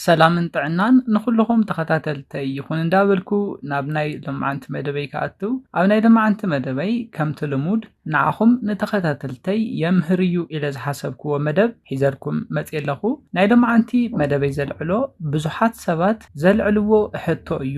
ሰላምን ጥዕናን ንኹልኹም ተኸታተልተይ ይኹን እንዳበልኩ ናብ ናይ ሎማዓንቲ መደበይ ክኣትው፣ ኣብ ናይ ሎማዓንቲ መደበይ ከምቲ ልሙድ ንዓኹም ንተኸታተልተይ የምህር እዩ ኢለ ዝሓሰብክዎ መደብ ሒዘልኩም መፅየ ኣለኹ። ናይ ሎማዓንቲ መደበይ ዘልዕሎ ብዙሓት ሰባት ዘልዕልዎ ሕቶ እዩ።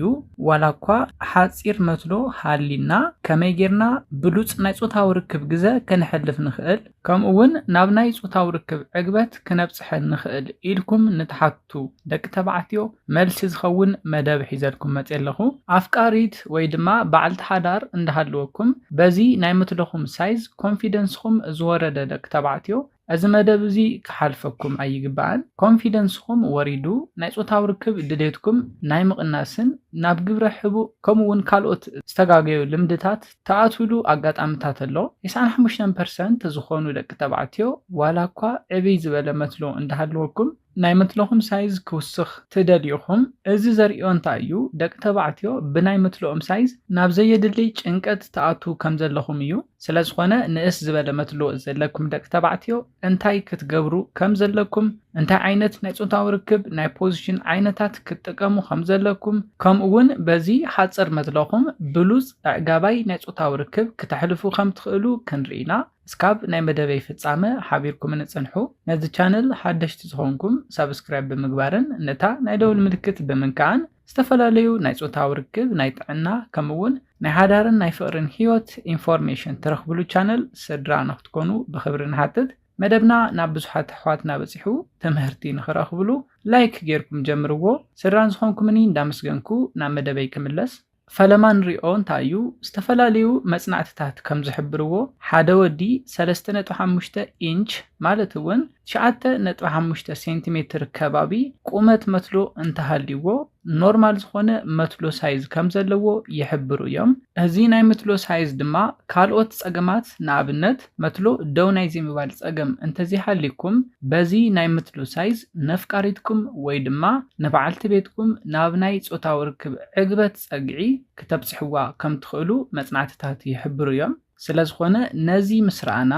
ዋላ እኳ ሓፂር መትሎ ሃሊና ከመይ ጌርና ብሉፅ ናይ ፆታዊ ርክብ ግዘ ከነሕልፍ ንኽእል፣ ከምኡ እውን ናብ ናይ ፆታዊ ርክብ ዕግበት ክነብፅሐ ንኽእል ኢልኩም ንትሓቱ ደቂ ተባዕትዮ መልሲ ዝኸውን መደብ ሒዘልኩም መፅየ ኣለኹ። ኣፍቃሪት ወይ ድማ በዓልቲ ሓዳር እንዳሃለወኩም በዚ ናይ መትሎኹም ሳይዝ ኮንፊደንስኹም ዝወረደ ደቂ ተባዕትዮ እዚ መደብ እዚ ክሓልፈኩም ኣይግባእን። ኮንፊደንስኹም ወሪዱ ናይ ፆታዊ ርክብ ድሌትኩም ናይ ምቕናስን ናብ ግብረ ሕቡእ ከምኡ እውን ካልኦት ዝተጋገዩ ልምድታት ትኣትውሉ ኣጋጣምታት ኣሎ። ተስዓን ሓሙሽተን ፐርሰንት ዝኾኑ ደቂ ተባዕትዮ ዋላ እኳ ዕብይ ዝበለ መትሎ እንዳሃለወኩም ናይ መትሎኹም ሳይዝ ክውስኽ ትደልዩ ኢኹም። እዚ ዘርእዮ እንታይ እዩ? ደቂ ተባዕትዮ ብናይ መትሎኦም ሳይዝ ናብ ዘየድሊ ጭንቀት ትኣትዉ ከም ዘለኹም እዩ። ስለ ዝኾነ ንእስ ዝበለ መትሎ ዘለኩም ደቂ ተባዕትዮ እንታይ ክትገብሩ ከም ዘለኩም፣ እንታይ ዓይነት ናይ ፆታዊ ርክብ ናይ ፖዚሽን ዓይነታት ክትጥቀሙ ከም ዘለኩም፣ ከምኡ እውን በዚ ሓፂር መትሎኹም ብሉፅ ኣዕጋባይ ናይ ፆታዊ ርክብ ክተሕልፉ ከም ትኽእሉ ክንርኢ ኢና። እስካብ ናይ መደበይ ፍጻመ ሓቢርኩምኒ ጽንሑ። ነዚ ቻነል ሓደሽቲ ዝኾንኩም ሳብስክራይብ ብምግባርን ነታ ናይ ደውል ምልክት ብምንካእን ዝተፈላለዩ ናይ ጾታዊ ርክብ፣ ናይ ጥዕና፣ ከምኡ እውን ናይ ሓዳርን ናይ ፍቕርን ህይወት ኢንፎርሜሽን ትረኽብሉ ቻነል ስድራ ንክትኮኑ ብኽብሪ ንሓትት። መደብና ናብ ብዙሓት ኣሕዋትና በጺሑ ትምህርቲ ንኽረኽብሉ ላይክ ጌርኩም ጀምርዎ። ስድራን ዝኾንኩምኒ እንዳመስገንኩ ናብ መደበይ ክምለስ። ፈለማ ንሪኦ እንታይ እዩ? ዝተፈላለዩ መጽናዕትታት ከም ዝሕብርዎ፣ ሓደ ወዲ ሰለስተ ነጥቢ ሓሙሽተ ኢንች፣ ማለት እውን ትሽዓተ ነጥቢ ሓሙሽተ ሴንቲሜትር ከባቢ ቁመት መትሎ እንተሃልይዎ፣ ኖርማል ዝኾነ መትሎ ሳይዝ ከም ዘለዎ ይሕብሩ እዮም። እዚ ናይ መትሎ ሳይዝ ድማ ካልኦት ጸገማት፣ ንኣብነት መትሎ ደው ናይ ዘይምባል ጸገም እንተዘይሃልይኩም፣ በዚ ናይ መትሎ ሳይዝ ነፍቃሪትኩም ወይ ድማ ንበዓልቲ ቤትኩም ናብ ናይ ጾታዊ ርክብ ዕግበት ጸግዒ ክተብጽሕዋ ከም ትኽእሉ መጽናዕትታት ይሕብሩ እዮም። ስለ ዝኾነ ነዚ ምስ ረኣና፣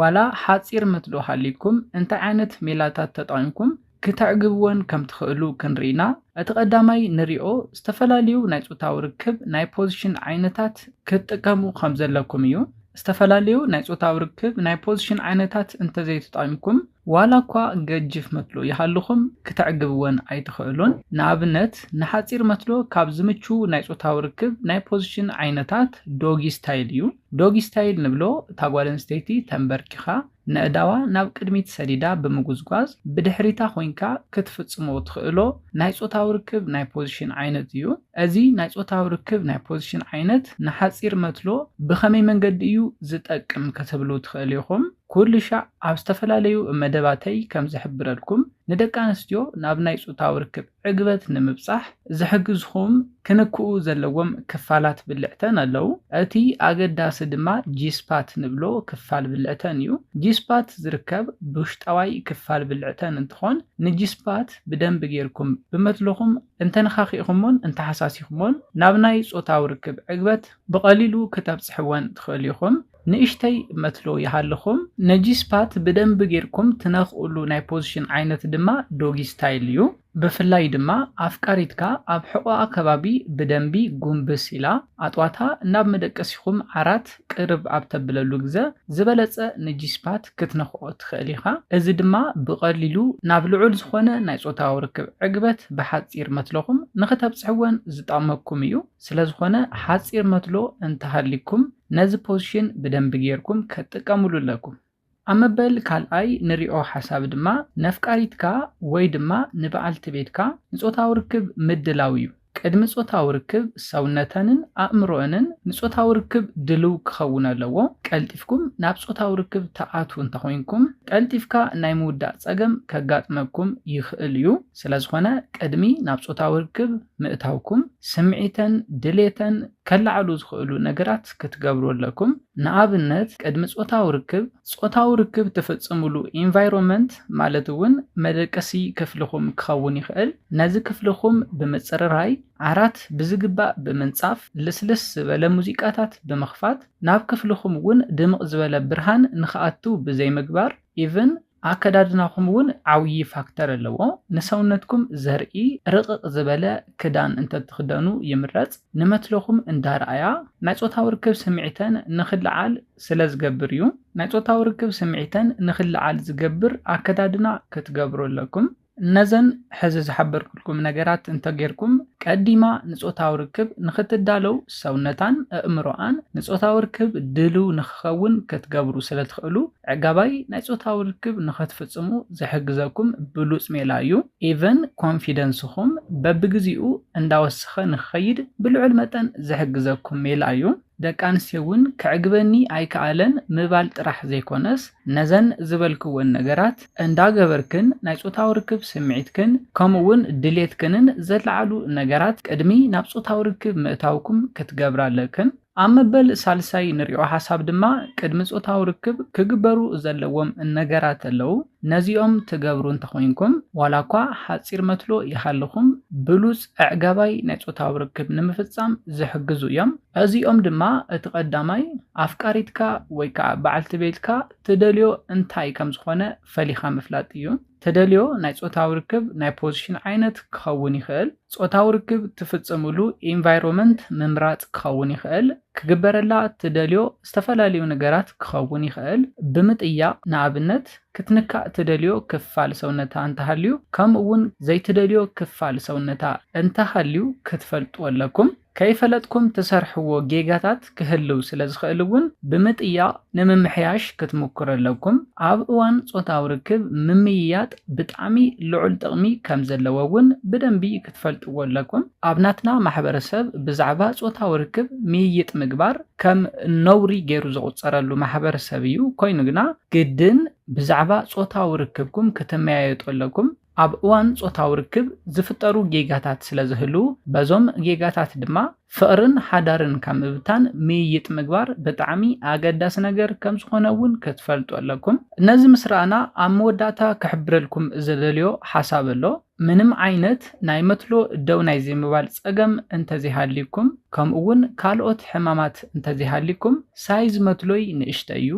ዋላ ሓጺር መትሎ ሃልይኩም እንታይ ዓይነት ሜላታት ተጠቒምኩም ክተዕግብወን ከም ትኽእሉ ክንርኢና። እቲ ቀዳማይ ንሪኦ ዝተፈላለዩ ናይ ጾታዊ ርክብ ናይ ፖዚሽን ዓይነታት ክትጥቀሙ ከም ዘለኩም እዩ። ዝተፈላለዩ ናይ ጾታዊ ርክብ ናይ ፖዚሽን ዓይነታት እንተዘይተጠቒምኩም፣ ዋላ እኳ ገጅፍ መትሎ ይሃልኹም፣ ክተዕግብወን ኣይትኽእሉን። ንኣብነት፣ ንሓጺር መትሎ ካብ ዝምችዉ ናይ ጾታዊ ርክብ ናይ ፖዚሽን ዓይነታት ዶጊ ስታይል እዩ። ዶጊ ስታይል ንብሎ፣ እታ ጓል ኣንስተይቲ ተንበርኪኻ፣ ነእዳዋ ናብ ቅድሚት ሰዲዳ ብምጉዝጓዝ፣ ብድሕሪታ ኮይንካ ክትፍጽሞ ትኽእሎ ናይ ጾታዊ ርክብ ናይ ፖዚሽን ዓይነት እዩ። እዚ ናይ ጾታዊ ርክብ ናይ ፖዚሽን ዓይነት ንሓጺር መትሎ ብኸመይ መንገዲ እዩ ዝጠቅም ክትብሉ ትኽእሉ ኢኹም። ኩሉ ሻዕ ኣብ ዝተፈላለዩ መደባተይ ከም ዝሕብረልኩም፣ ንደቂ ኣንስትዮ ናብ ናይ ጾታዊ ርክብ ዕግበት ንምብጻሕ ዝሕግዝኹም ክንክኡ ዘለዎም ክፋላት ብልዕተን ኣለዉ። እቲ ኣገዳሲ ድማ ጂስፓት ንብሎ ክፋል ብልዕተን እዩ። ጂስፓት ዝርከብ ብውሽጣዋይ ክፋል ብልዕተን እንትኾን፣ ንጂስፓት ብደንቢ ጌርኩም ብመትልኹም እንተነኻኺእኹሞን እንተሓሳሲኹሞን፣ ናብ ናይ ጾታዊ ርክብ ዕግበት ብቐሊሉ ክተብጽሕወን ትኽእሉ ኢኹም። ንእሽተይ መትሎ ይሃልኹም፣ ነጂስፓት ብደንቢ ጌርኩም ትነኽእሉ ናይ ፖዚሽን ዓይነት ድማ ዶጊ ስታይል እዩ። ብፍላይ ድማ ኣፍቃሪትካ ኣብ ሕቖኣ ከባቢ ብደንቢ ጉንብስ ኢላ፣ ኣጥዋታ ናብ መደቀሲኹም ዓራት ቅርብ ኣብ ተብለሉ ግዘ፣ ዝበለጸ ንጂስፓት ክትነኽኦ ትኽእል ኢኻ። እዚ ድማ ብቐሊሉ ናብ ልዑል ዝኾነ ናይ ጾታዊ ርክብ ዕግበት ብሓጺር መትሎኹም ንኽተብጽሕወን ዝጠቕመኩም እዩ። ስለ ዝኾነ፣ ሓጺር መትሎ እንተሃልይኩም፣ ነዚ ፖዚሽን ብደንቢ ጌርኩም ክትጥቀምሉ ኣለኩም። ኣብ መበል ካልኣይ ንሪኦ ሓሳብ ድማ፣ ነፍቃሪትካ ወይ ድማ ንበዓልቲ ቤትካ ንጾታዊ ርክብ ምድላው እዩ። ቅድሚ ጾታዊ ርክብ፣ ሰውነተንን ኣእምሮአንን ንጾታዊ ርክብ ድልው ክኸውን ኣለዎ። ቀልጢፍኩም ናብ ጾታዊ ርክብ ትኣትዉ እንተኾይንኩም፣ ቀልጢፍካ ናይ ምውዳእ ጸገም ከጋጥመኩም ይኽእል እዩ። ስለ ዝኾነ፣ ቅድሚ ናብ ጾታዊ ርክብ ምእታውኩም፣ ስምዒተን ድሌተን ከለዓዕሉ ዝኽእሉ ነገራት ክትገብሩ ኣለኩም። ንኣብነት፣ ቅድሚ ጾታዊ ርክብ፣ ጾታዊ ርክብ ትፍጽምሉ ኢንቫይሮንመንት፣ ማለት እውን መደቀሲ ክፍልኹም ክኸውን ይኽእል። ነዚ ክፍልኹም ብምጽርራይ፣ ዓራት ብዝግባእ ብምንጻፍ፣ ልስልስ ዝበለ ሙዚቃታት ብምኽፋት፣ ናብ ክፍልኹም እውን ድምቕ ዝበለ ብርሃን ንኽኣቱ ብዘይምግባር፣ ኢቭን ኣከዳድናኹም እውን ዓብዪ ፋክተር ኣለዎ። ንሰውነትኩም ዘርኢ ርቕቕ ዝበለ ክዳን እንተትኽደኑ ይምረጽ። ንመትሎኹም እንዳረኣያ ናይ ጾታዊ ርክብ ስምዒተን ንኽለዓል ስለ ዝገብር እዩ። ናይ ጾታዊ ርክብ ስምዒተን ንኽለዓል ዝገብር ኣከዳድና ክትገብሩ ኣለኩም። ነዘን ሕዚ ዝሓበርኩልኩም ነገራት እንተጌርኩም ቀዲማ ንጾታዊ ርክብ ንኽትዳለው ሰውነታን ኣእምሮኣን ንጾታዊ ርክብ ድልው ንኽኸውን ክትገብሩ ስለ ትኽእሉ ዕጋባይ ናይ ጾታዊ ርክብ ንኽትፍጽሙ ዝሕግዘኩም ብሉጽ ሜላ እዩ። ኢቨን ኮንፊደንስኹም በብግዚኡ እንዳወሰኸ ንኽኸይድ ብልዑል መጠን ዝሕግዘኩም ሜላ እዩ። ደቂ ኣንስትዮ እውን ክዕግበኒ ኣይከኣለን ምባል ጥራሕ ዘይኮነስ ነዘን ዝበልክወን ነገራት እንዳገበርክን ናይ ጾታዊ ርክብ ስምዒትክን ከምኡ እውን ድሌትክንን ዘለዓሉ ነገራት ቅድሚ ናብ ጾታዊ ርክብ ምእታውኩም ክትገብራ ኣለክን። ኣብ መበል ሳልሳይ ንሪኦ ሓሳብ ድማ ቅድሚ ጾታዊ ርክብ ክግበሩ ዘለዎም ነገራት ኣለዉ። ነዚኦም ትገብሩ እንተኾይንኩም ዋላ እኳ ሓፂር መትሎ ይሃልኹም ብሉፅ ኣዕጋባይ ናይ ጾታዊ ርክብ ንምፍፃም ዝሕግዙ እዮም። እዚኦም ድማ እቲ ቀዳማይ ኣፍቃሪትካ ወይ ከዓ በዓልቲ ቤትካ ትደልዮ እንታይ ከም ዝኾነ ፈሊኻ ምፍላጥ እዩ። ትደልዮ ናይ ጾታዊ ርክብ ናይ ፖዚሽን ዓይነት ክኸውን ይኽእል። ጾታዊ ርክብ ትፍጽምሉ ኢንቫይሮመንት ምምራጽ ክኸውን ይኽእል። ክግበረላ ትደልዮ ዝተፈላለዩ ነገራት ክኸውን ይኽእል። ብምጥያቕ ንኣብነት ክትንካእ ትደልዮ ክፋል ሰውነታ እንተሃልዩ ከምኡ እውን ዘይትደልዮ ክፋል ሰውነታ እንተሃልዩ ክትፈልጡ ኣለኩም። ከይፈለጥኩም ትሰርሕዎ ጌጋታት ክህልው ስለ ዝኽእል እውን ብምጥያቕ ንምምሕያሽ ክትምኩሩ ኣለኩም። ኣብ እዋን ጾታዊ ርክብ ምምይያጥ ብጣዕሚ ልዑል ጥቕሚ ከም ዘለዎ እውን ብደንቢ ክትፈልጥዎ ኣለኩም። ኣብ ናትና ማሕበረሰብ ብዛዕባ ጾታዊ ርክብ ምይይጥ ምግባር ከም ነውሪ ገይሩ ዝቑጸረሉ ማሕበረሰብ እዩ። ኮይኑ ግና ግድን ብዛዕባ ጾታዊ ርክብኩም ክትመያየጡ ኣለኩም። ኣብ እዋን ጾታዊ ርክብ ዝፍጠሩ ጌጋታት ስለ ዝህልዉ በዞም ጌጋታት ድማ ፍቕርን ሓዳርን ካብ ምብታን ምይይጥ ምግባር ብጣዕሚ ኣገዳሲ ነገር ከም ዝኾነ እውን ክትፈልጡ ኣለኩም። ነዚ ምስ ረኣና ኣብ መወዳእታ ክሕብረልኩም ዝደልዮ ሓሳብ ኣሎ። ምንም ዓይነት ናይ መትሎ ደው ናይ ዘይምባል ጸገም እንተዘይሃልዩኩም ከምኡ እውን ካልኦት ሕማማት እንተዘይሃልዩኩም ሳይዝ መትሎይ ንእሽተ እዩ።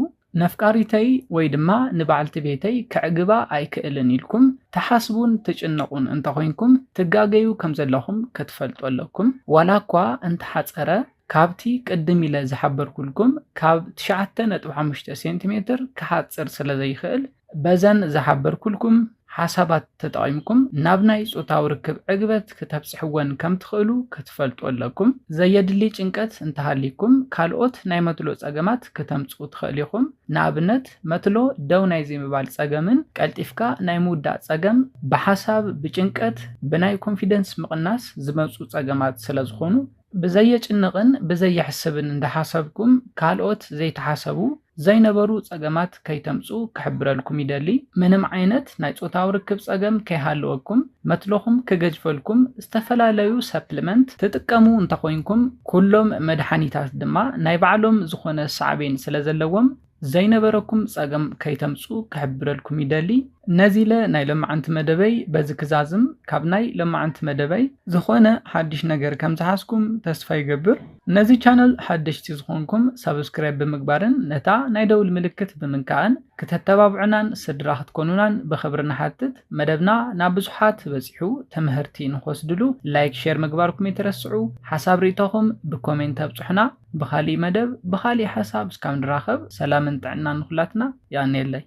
ነፍቃሪተይ ወይ ድማ ንበዓልቲ ቤተይ ከዕግባ ኣይክእልን ኢልኩም ትሓስቡን ትጭነቑን እንተኾይንኩም ትጋገዩ ከም ዘለኹም ክትፈልጡ ኣለኩም። ዋላ እኳ እንተሓጸረ ካብቲ ቅድም ኢለ ዝሓበርኩልኩም ካብ ትሽዓተ ነጥቢ ሓሙሽተ ሴንቲሜትር ክሓጽር ስለ ዘይኽእል በዘን ዝሓበርኩልኩም ሓሳባት ተጠቒምኩም ናብ ናይ ጾታዊ ርክብ ዕግበት ክተብጽሕወን ከም ትኽእሉ ክትፈልጡ ኣለኩም። ዘየድሊ ጭንቀት እንተሃሊኩም ካልኦት ናይ መትሎ ጸገማት ክተምጽኡ ትኽእል ኢኹም። ንኣብነት መትሎ ደው ናይ ዘይምባል ጸገምን ቀልጢፍካ ናይ ምውዳእ ጸገም ብሓሳብ ብጭንቀት ብናይ ኮንፊደንስ ምቕናስ ዝመጹ ጸገማት ስለ ዝኾኑ ብዘየጭንቕን ብዘየሕስብን እንዳሓሰብኩም ካልኦት ዘይተሓሰቡ ዘይነበሩ ጸገማት ከይተምጹ ክሕብረልኩም ይደሊ። ምንም ዓይነት ናይ ጾታዊ ርክብ ጸገም ከይሃለወኩም መትለኹም ክገጅፈልኩም ዝተፈላለዩ ሰፕሊመንት ትጥቀሙ እንተኾይንኩም ኩሎም መድሓኒታት ድማ ናይ ባዕሎም ዝኾነ ሳዕቤን ስለ ዘለዎም ዘይነበረኩም ጸገም ከይተምጹ ክሕብረልኩም ይደሊ። ነዚ ኢለ ናይ ሎማዓንቲ መደበይ በዚ ክዛዝም ካብ ናይ ሎማዓንቲ መደበይ ዝኾነ ሓድሽ ነገር ከም ዝሓዝኩም ተስፋ ይገብር። ነዚ ቻነል ሓደሽቲ ዝኾንኩም ሳብስክራይብ ብምግባርን ነታ ናይ ደውል ምልክት ብምንካእን ክተተባብዑናን ስድራ ክትኮኑናን ብኽብሪ ንሓትት። መደብና ናብ ብዙሓት በጺሑ ትምህርቲ ንክወስድሉ ላይክ ሼር ምግባርኩም ይትረስዑ። ሓሳብ ርእይቶኹም ብኮሜንት ኣብጽሑና። ብኻሊእ መደብ ብኻሊእ ሓሳብ እስካብ ንራኸብ ሰላምን ጥዕናን ንኹላትና። የቐንየለይ።